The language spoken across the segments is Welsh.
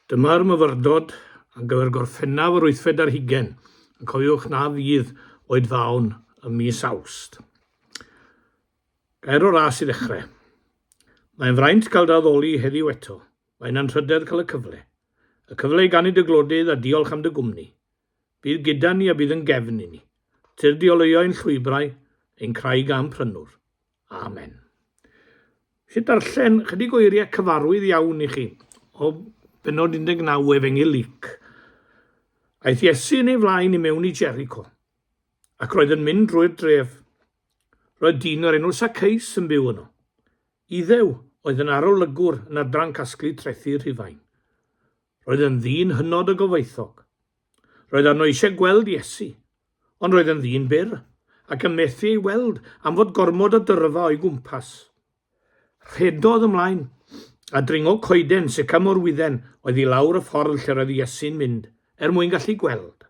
Dyma'r myfyrdod ar gyfer Gorffennaf yr wythfed ar hugain, a cofiwch na fydd oedfaon ym mis Awst. Gair o ras i ddechrau. Mae'n fraint cael dy addoli heddiw eto. Mae'n anrhydedd cael y cyfle. Y cyfle i ganu dy glodydd a diolch am dy gwmni. Bydd gyda ni a bydd yn gefn i ni. Tyrd i oleuo ein llwybrau, ein craig a'n prynwr. Amen. Eisiau darllen chydig o eiriau cyfarwydd iawn i chi o benod 19 Efengyl Luc. Aeth Iesu yn ei flaen i mewn i Jericho, ac roedd yn mynd drwy'r dref. Roedd dyn o'r enw Saceus yn byw yno. Iddew oedd yn arolygwr yn adran casglu trethi Rhufain. Roedd yn ddyn hynod o gyfoethog. Roedd arno eisiau gweld Iesu, ond roedd yn ddyn byr, ac yn methu ei weld am fod gormod o dyrfa o'i gwmpas. Rhedodd ymlaen, a dringo coeden sycamorwydden oedd i lawr y ffordd lle roedd Iesu'n mynd, er mwyn gallu gweld.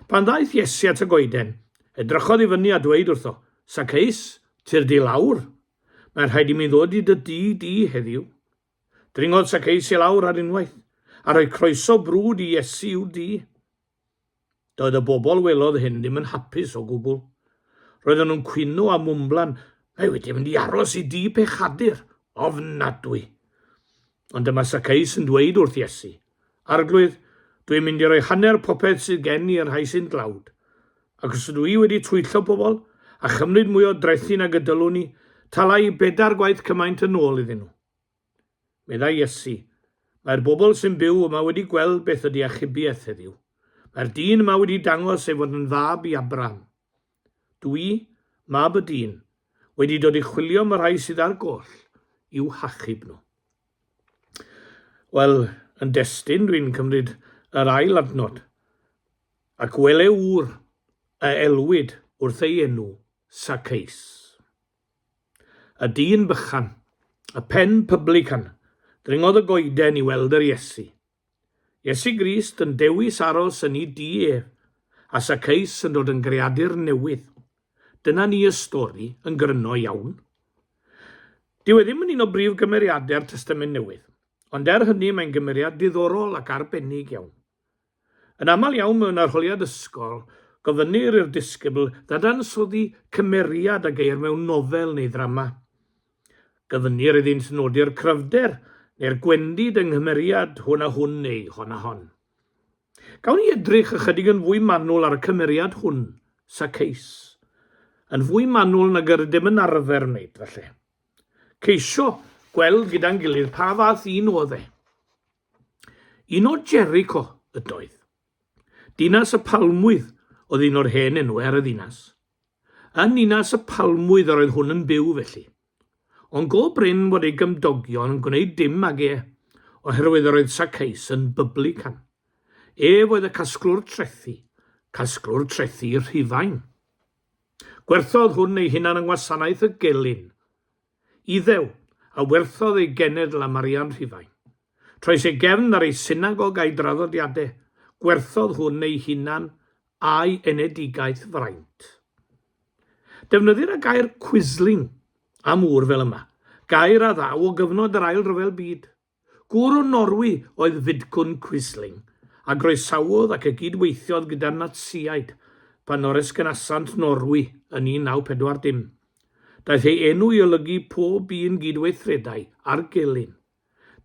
Pan ddaeth Iesu at y goeden, edrychodd i fyny a dweud wrtho, Saceus, tyrd i lawr. Mae'n rhaid i mi ddod i dy dŷ di heddiw. Dringodd Saceus i lawr ar unwaith, a rhoi croeso brwd i Iesu i'w dŷ. Doedd y bobl welodd hyn ddim yn hapus o gwbl. Roedden nhw'n cwyno a mwmblan, mae wedi mynd i aros i dŷ pechadur, ofnadwy. Ond dyma Saceus yn dweud wrth Iesu, Arglwydd, dwi'n mynd i roi hanner popeth sydd gen i i'r rhai sy'n dlawd. Ac os ydw i wedi twyllo pobl, a chymryd mwy o drethi nag y dylwn i, tala i bedair gwaith cymaint yn ôl iddyn nhw. Meddai Iesu, Mae'r bobl sy'n byw yma wedi gweld beth ydy achubiaeth heddiw. Mae'r dyn yma wedi dangos ei fod yn fab i Abraham. Dw i, mab y dyn, wedi dod i chwilio am y rhai sydd ar goll, i'w hachub nhw. Wel, yn destun, dwi'n cymryd yr ail adnod. Ac wele ŵr a elwid wrth ei enw Saceus. Y dyn bychan, y pen publican, dringodd y goeden i weld yr Iesu. Iesu Grist yn dewis aros yn ei dŷ ef, a Saceus yn dod yn greadur newydd. Dyna ni y stori, yn gryno iawn. Dyw e ddim yn un o brif gymeriadau'r Testament Newydd, ond er hynny mae'n gymeriad diddorol ac arbennig iawn. Yn aml iawn mewn arholiad ysgol, gofynnir i'r disgybl ddadansoddi cymeriad a geir mewn nofel neu ddrama. Gofynnir iddynt nodi'r cryfder neu'r gwendid yng nghymeriad hwn a hwn neu hon a hon. Gawn ni edrych ychydig yn fwy manwl ar y cymeriad hwn, Saceus. Yn fwy manwl nag yr ydym yn arfer wneud, falle. Ceisio gweld gyda'n gilydd pa fath un oedd e. Un o Jericho ydoedd. Dinas y Palmwydd oedd un o'r hen enwau ar y ddinas. Yn Ninas y Palmwydd yr oedd hwn yn byw felly. Ond go brin fod ei gymdogion yn gwneud dim ag e, oherwydd yr oedd Saceus yn byblican. Ef oedd y casglwr trethi, casglwr trethi Rhufain. Gwerthodd hwn ei hunan yng ngwasanaeth y gelyn, Iddew, a werthodd ei genedl am arian Rhufain. Troes ei gefn ar ei synagog a'i draddodiade, gwerthodd hwn ei hunan a'i enedigaeth fraint. Defnyddir y gair quisling am ŵr fel yma, gair a ddaw o gyfnod yr Ail Ryfel Byd. Gŵr o Norwy oedd Vidkun Quisling, a groesawodd ac a gyd-weithiodd gyda'r Natsïaid pan oresgynasant Norwy yn 1940. Daeth ei enw i olygu pob un gyd-weithredai a'r gelyn.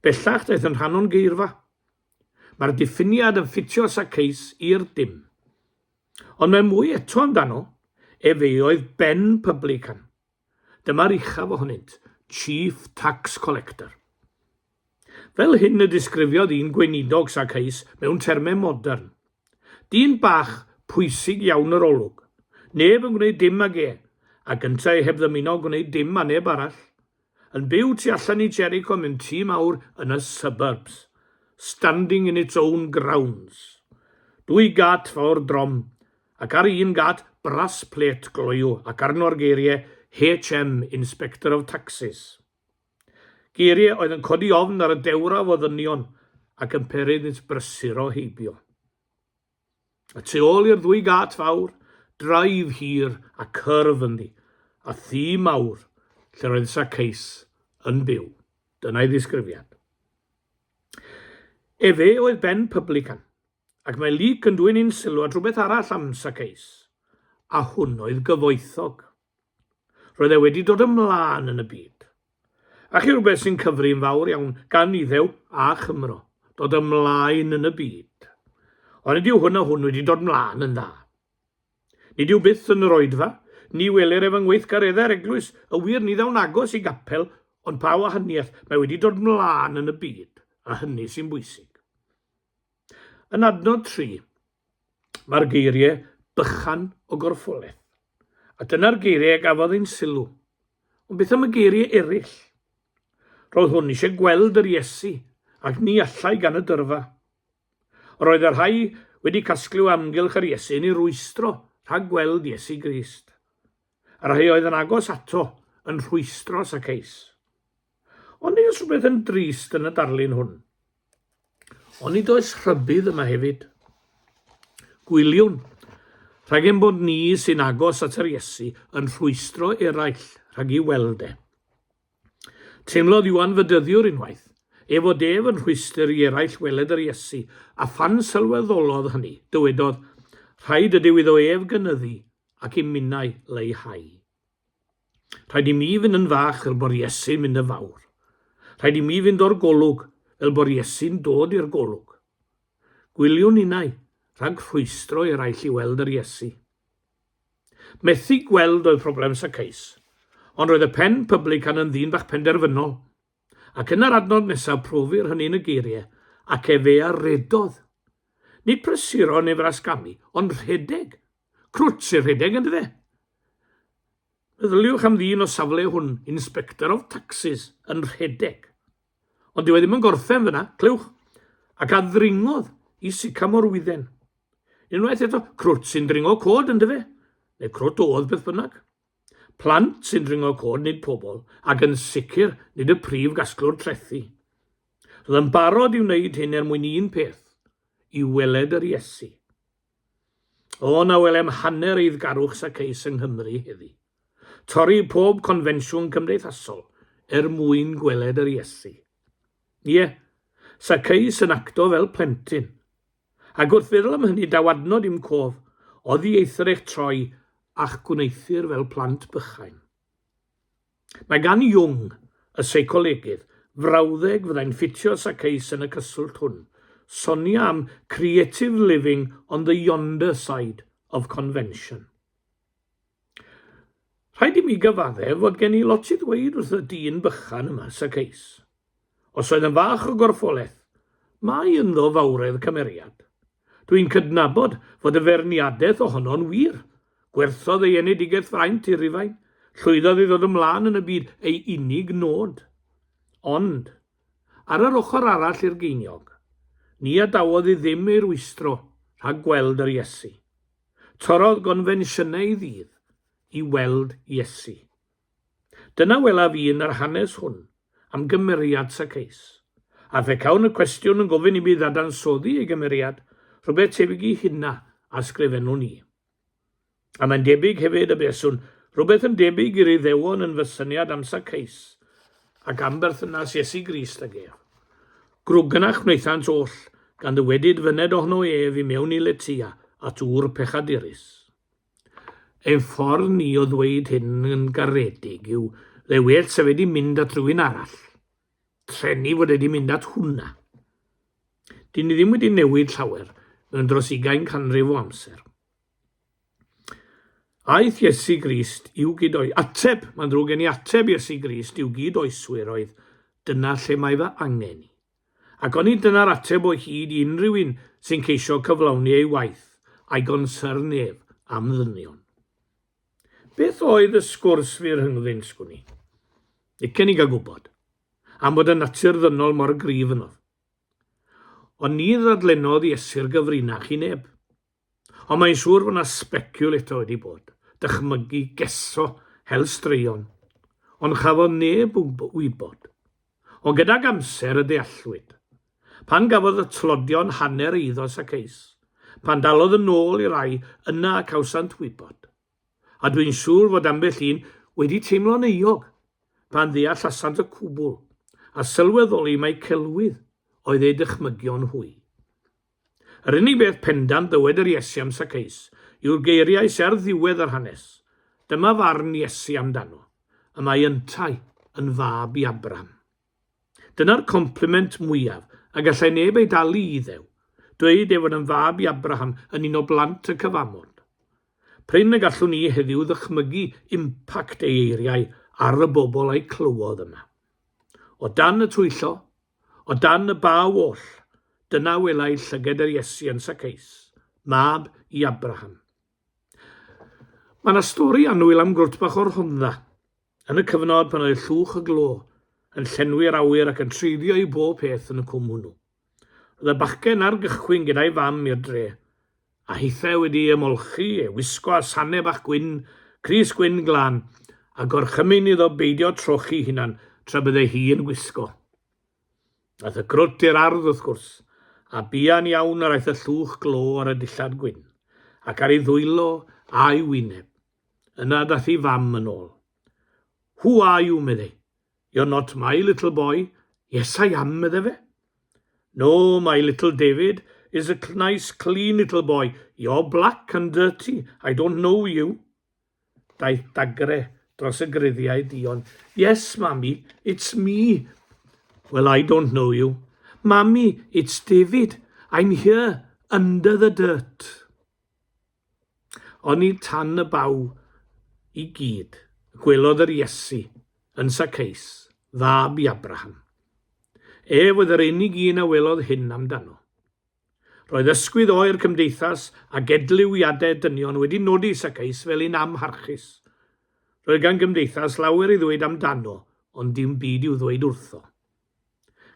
Bellach daeth yn rhan o'n geirfa. Mae'r diffiniad yn ffitio Saceus i'r dim. Ond mae mwy eto amdano, efe oedd ben publican. Dyma'r uchaf ohonynt, Chief Tax Collector. Fel hyn y disgrifiodd un gweinidog Saceus mewn termau modern. Dyn bach pwysig iawn yr olwg. Neb yn gwneud dim ag e, ac yntau heb ddymuno gwneud dim â neb arall. Yn byw tu allan i Jericho mewn tŷ mawr yn y suburbs. Standing in its own grounds. Dwy gât fawr drom Ac ar un gât brass plate gloyw ac arno'r geiriau HM Inspector of Taxes. Geiriau oedd yn codi ofn ar y dewraf o ddynion ac yn peri iddynt brysuro heibio. Y tu ôl i'r ddwy gât fawr, drive hir a curve ynddi, a thŷ mawr lle roedd Saceus yn byw. Dyna'i ddisgrifiad. Efe oedd ben publican, ac mae Luc yn dwyn ein sylw at rhywbeth arall am Saceus, a hwn oedd gyfoethog. Roedd e wedi dod ymlaen yn y byd. A chi rhywbeth sy'n cyfri'n fawr iawn gan Iddew a Chymro, dod ymlaen yn y byd. Ond nid yw hwn a hwn wedi dod mlaen yn dda. Nid yw byth yn yr oedfa, ni welir ef yng ngweithgareddau'r eglwys, y wir ni ddaw'n agos i gapel, ond pa wahaniaeth, mae wedi dod mlaen yn y byd, a hynny sy'n bwysig. Yn adnod 3, mae'r geiriau bychan o gorffolaeth. A dyna'r geiriau a gafodd ein sylw. Ond beth am y geiriau eraill? Roedd hwn eisiau gweld yr Iesu, ac ni allai gan y dyrfa. Roedd y rhai wedi casglu o amgylch yr Iesu yn ei rwystro rhag gweld Iesu Grist. Y rhai oedd yn agos ato yn rhwystro Saceus. Ond nid oes rhywbeth yn drist yn y darlun hwn. Ond nid oes rhybudd yma hefyd. Gwyliwn, rhag ein bod ni sy'n agos at yr Iesu yn rhwystro eraill rhag i weld e. Teimlodd Iwan Fydyddiwr unwaith, ei fod ef yn rhwystr i eraill weled yr Iesu, a phan sylweddolodd hynny, dywedodd, Rhaid ydyw iddo ef gynyddu ac i minnau leihau. Rhaid i mi fynd yn fach fel bo'r Iesu'n mynd yn fawr. Rhaid i mi fynd o'r golwg fel bo'r Iesu'n dod i'r golwg. Gwyliwn ninnau rhag rhwystro eraill i weld yr Iesu. Methu gweld oedd problem Saceus, ond roedd y pen publican yn ddyn bach penderfynol. Ac yn yr adnod nesaf profir hynny yn y geiriau, ac efe a redodd. Nid prysuro neu frasgamu, ond rhedeg. Crwt sy'n rhedeg, yndyfe? Meddyliwch am ddyn o safle hwn, Inspector of Taxes, yn rhedeg. Ond dyw e ddim yn gorffen fyna, clywch. Ac a ddringodd i sycamor wydden. Unwaith eto, crwt sy'n dringo cod, yndyfe? Neu crwt oedd, beth bynnag. Plant sy'n dringo cod, nid pobl, ac yn sicr nid y prif gasglwr trethi. Roedd yn barod i wneud hyn er mwyn un peth, i weled yr Iesu. O, na welem hanner eiddgarwch Saceus yng Nghymru heddi. Torri pob confensiwn cymdeithasol er mwyn gweled yr Iesu. Ie, Saceus yn acto fel plentyn. Ac wrth feddwl am hynny daw adnod i'm cof, oddieithr eich troi a'ch gwneuthur fel plant bychain. Mae gan Jung, y seicolegydd, frawddeg fyddai'n ffitio Saceus yn y cyswllt hwn, sonia am 'creative living on the yonder side of convention'. Rhaid i mi gyfaddef fod gen i lot i ddweud wrth y dyn bychan yma, Saceus. Os oedd yn fach o gorffolaeth, mae ynddo fawredd cymeriad. Dwi'n cydnabod fod y feirniadaeth ohono'n wir. Gwerthodd ei enedigaeth fraint i Rufain, llwyddodd i ddod ymlaen yn y byd, ei unig nod. Ond, ar yr ochr arall i'r geiniog, ni adawodd i ddim ei rwystro rhag gweld yr Iesu. Torrodd gonfensiynau ei ddydd i weld Iesu. Dyna welaf i yn yr hanes hwn am gymeriad Saceus. A phe cawn y cwestiwn yn gofyn i mi ddadansoddi ei gymeriad, rhywbeth tebyg i hynna a sgrifennwn i. A mae'n debyg hefyd y buaswn rhywbeth yn debyg i'r Iddewon yn fy syniad am Saceus ac am berthynas Iesu Grist ag ef. Grwgnach wnaethant oll, gan ddywedyd fyned ohono ef i mewn i letia at ŵr pechadurus. Ein ffordd ni o ddweud hyn yn garedig yw, le well sa fe 'di mynd at rywun arall. Treni fod e 'di mynd at hwnna. Dyn ni ddim wedi newid llawer mewn dros ugain canrif o amser. Aeth Iesu Grist i'w gyd oes... Ateb, mae'n ddrwg gen i ateb Iesu Grist i'w gyd oeswyr oedd, dyna lle mae fy angen i. Ac onid dyna'r ateb o hyd i unrhyw un sy'n ceisio cyflawni ei waith a'i gonsyrn ef am ddynion? Beth oedd y sgwrs fu rhyngddynt, sgwn i? Licen i gael gwybod, am fod y natur ddynol mor gryf ynof. Ond ni ddadlennodd Iesu'r gyfrinach i neb. Ond mae'n siŵr fod 'na sbeciwl eto wedi bod, dychmygu, geso, hel straeon. Ond chafodd neb wybod. Ond gydag amser y deallwyd. Pan gafodd y tlodion hanner eiddo Saceus, pan dalodd yn ôl i rai, yna y cawsant wybod. A dwi'n siŵr fod ambell un wedi teimlo'n euog pan ddeallasant y cwbl, a sylweddoli mai celwydd oedd eu dychmygion hwy. Yr unig beth pendant ddywed yr Iesu am Saceus yw'r geiriau sy ar ddiwedd yr hanes, Dyma farn Iesu amdano, y mae yntau yn fab i Abraham. Dyna'r compliment mwyaf y gallai neb ei dalu i Iddew, dweud ei fod yn fab i Abraham yn un o blant y cyfamod. Prin y gallwn ni heddiw ddychmygu impact ei eiriau ar y bobl a'i clywodd yma. O dan y twyllo, o dan y baw oll, dyna welai llyged yr Iesu yn Saceus, mab i Abraham. Mae yna stori annwyl am grwt bach o'r Rhondda, yn y cyfnod pan oedd llwch y glo yn llenwi'r awyr ac yn treiddio i bob peth yn y cwm hwnnw. Roedd y bachgen ar gychwyn gyda'i fam i'r dre, a hithau wedi ei ymolchi, ei wisgo â sanne bach gwyn, crys gwyn glân, a gorchymyn iddo beidio trochi hunan tra bydde hi yn gwisgo. Aeth y crwt i'r ardd, wrth gwrs, a buan iawn yr aeth y llwch glo ar y dillad gwyn, ac ar ei ddwylo a'i wyneb. Yna daeth ei fam yn ôl. Who are you, meddai. You're not my little boy. Yes, I am, medde fe. No, my little David is a nice, clean little boy. You're black and dirty. I don't know you. Daeth dagre dros y gruddiau duon. Yes, mammy, it's me. Well, I don't know you. Mammy, it's David. I'm here, under the dirt. Oni tan y baw i gyd, gwelodd yr Iesu yn Saceus, fab i Abraham. Ef oedd yr unig un a welodd hyn amdano. Roedd ysgwydd oer cymdeithas a gedlywiadau dynion wedi nodi Saceus fel un amharchus. Roedd gan gymdeithas lawer i ddweud amdano, ond dim byd i'w ddweud wrtho.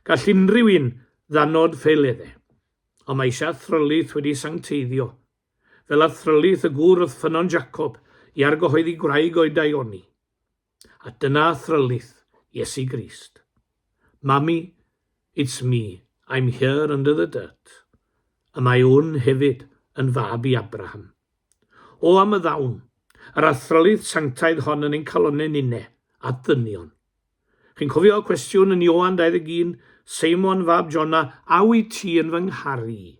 Gall unrhyw un ddanod feiledde, ond mae eisiau athrylith wedi sancteiddio, fel athrylith y gŵr wrth ffynnon Jacob i argyhoeddi gwraig o'i daioni. A dyna athrylith Iesu Grist. Mami, it's me, I'm here under the dirt. Y mae hwn hefyd yn fab i Abraham. O am y ddawn, yr athrylith sanctaidd hon yn ein calonnau ninne, at ddynion. Chi'n cofio y cwestiwn yn Ioan 21, Seimon fab Jona, a wyt ti yn fy ngharu i?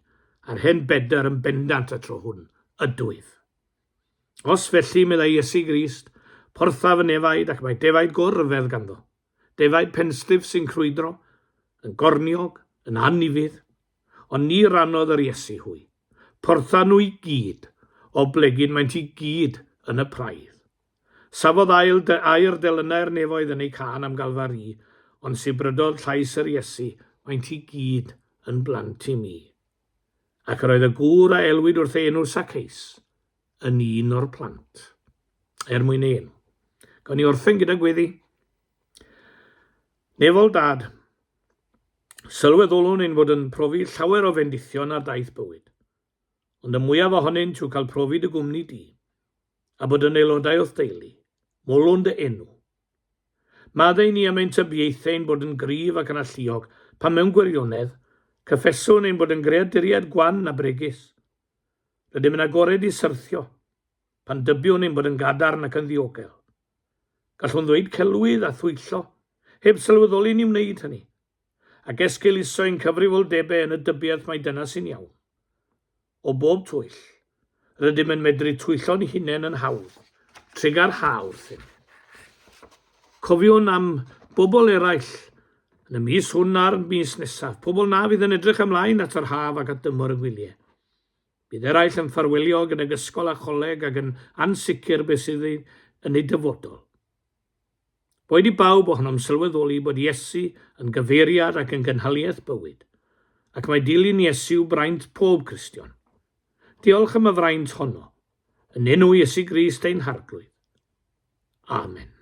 A'r hen Bedr yn bendant y tro hwn, Ydwyf. Os felly, meddai Iesu Grist, portha fy nefaid, ac mae defaid go ryfedd ganddo. Defaid penstiff sy'n crwydro, yn gorniog, yn anufudd. Ond ni rannodd yr Iesu hwy. Portha nhw i gyd, oblegid maent i gyd yn y praidd. Safodd ail dy aur delynau'r nefoedd yn eu cân am Galfari, ond sibrydodd llais yr Iesu, Maent i gyd yn blant i mi. Ac yr oedd y gŵr a elwid wrth ei enw Saceus yn un o'r plant. Er mwyn ei enw. Gawn ni orffen gyda gweddi. Nefol Dad, sylweddolwn ein bod yn profi llawer o fendithion ar daith bywyd, ond y mwyaf ohonynt yw cael profi dy gwmni di, a bod yn aelodau o'th deulu. Molwn dy enw. Maddau ni am ein tybiaethau ein bod yn gryf ac yn alluog, pan mewn gwirionedd, cyffeswn ein bod yn greaduriaid gwan a bregus. Rydym yn agored i syrthio, pan dybiwn ein bod yn gadarn ac yn ddiogel. Gallwn ddweud celwydd a thwyllo, heb sylweddoli ni wneud hynny, ac esgeuluso ein cyfrifoldebau yn y dybiaeth mai dyna sy'n iawn. O bob twyll. Rydym yn medru twyllo'n hunain yn hawdd. Tregar ha wrthym. Cofiwn am bobl eraill yn y mis hwn a'r mis nesaf, pobl na fydd yn edrych ymlaen at yr haf ac at dymor y gwyliau. Bydd eraill yn ffarwelio gydag ysgol a choleg ac yn ansicr beth sydd yn eu dyfodol. Boed i bawb ohonom sylweddoli bod Iesu yn gyfeiriad ac yn gynhaliaeth bywyd, ac mai dilyn Iesu yw braint pob Cristion. Diolch am y fraint honno, yn enw Iesu Grist ein Harglwydd. Amen.